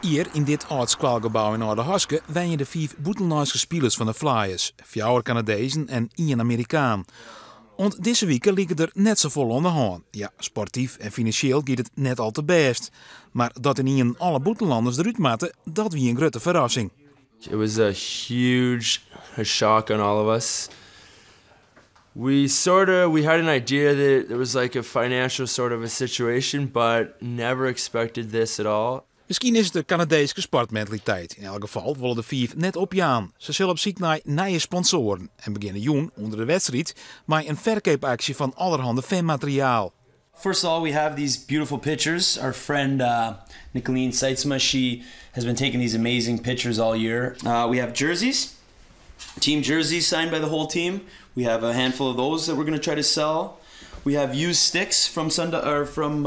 Hjir yn dit âld skoalgebou yn Aldehaske wenje de fiif bûtenlânske spilers fan de Flyers, fjouwer Kanadezen en ien Amerikaan. Oant dizze wike like der net safolle oan de hân. Ja, sportyf en finansjeel giet it net al te bêst. Mar dat ynienen alle bûtenlanners derút moatte, dat wie in grutte ferrassing. It was a huge shock on all of us. We sort of we had an idea that there was like a financial sort of a situation, but never expected this at all. Miskien is it de Kanadeeske sportmentaliteit. Yn elk gefal wolle de fiif net opjaan. Se sille op syk nei nije sponsoaren en begjinne jûn ûnder de wedstriid mei in ferkeapaksje fan allerhande fanmateriaal. First of all, we have these beautiful pictures. Our friend Nicolene Seitzma, she has been taking these amazing pictures all year. We have jerseys, team jerseys signed by the whole team. We have a handful of those that we're going to try to sell. We have used sticks from Sunda or from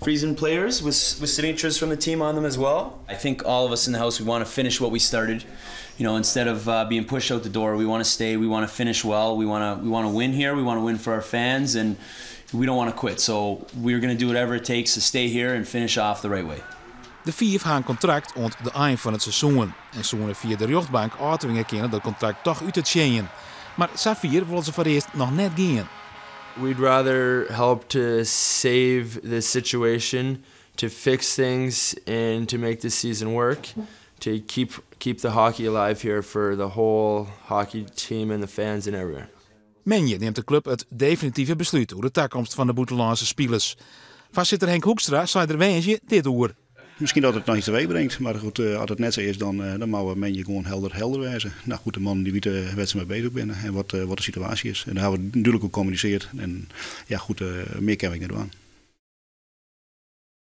Friezen players with signatures from the team on them as well. I think all of us in the house, we want to finish what we started. Instead of being pushed out the door, we want to stay. We want to finish well. We want to win here. We want to win for our fans, and we don't want to quit. So we're going to do whatever it takes to stay here and finish off the right way. De fiif ha in kontrakt oant de ein fan it seizoen en soene fia de rjochtbank ôftwinge kinne dat kontrakt dochs út te tsjinjen. Mar safier wolle se foarearst noch net gean. We'd rather help to save the situation, to fix things, and to make this season work, to keep the hockey alive here for the whole hockey team and the fans and everywhere. Moandei nimt de klup it definitive beslút oer de takomst fan de bûtenlânske spilers. Foarsitter Henk Hoekstra sei der woansdei dit oer. Miskien dat it noch yts teweechbringt, mar goed, as it net sa is, dan moatte we moandei gewoan helder wêze. No goed, de mannen dy witte wêr't se mei beuzich binne en wat de situaasje is. En dêr ha we dúdlik oer kommunisearre. En ja, goed, mear kinne we net dwaan.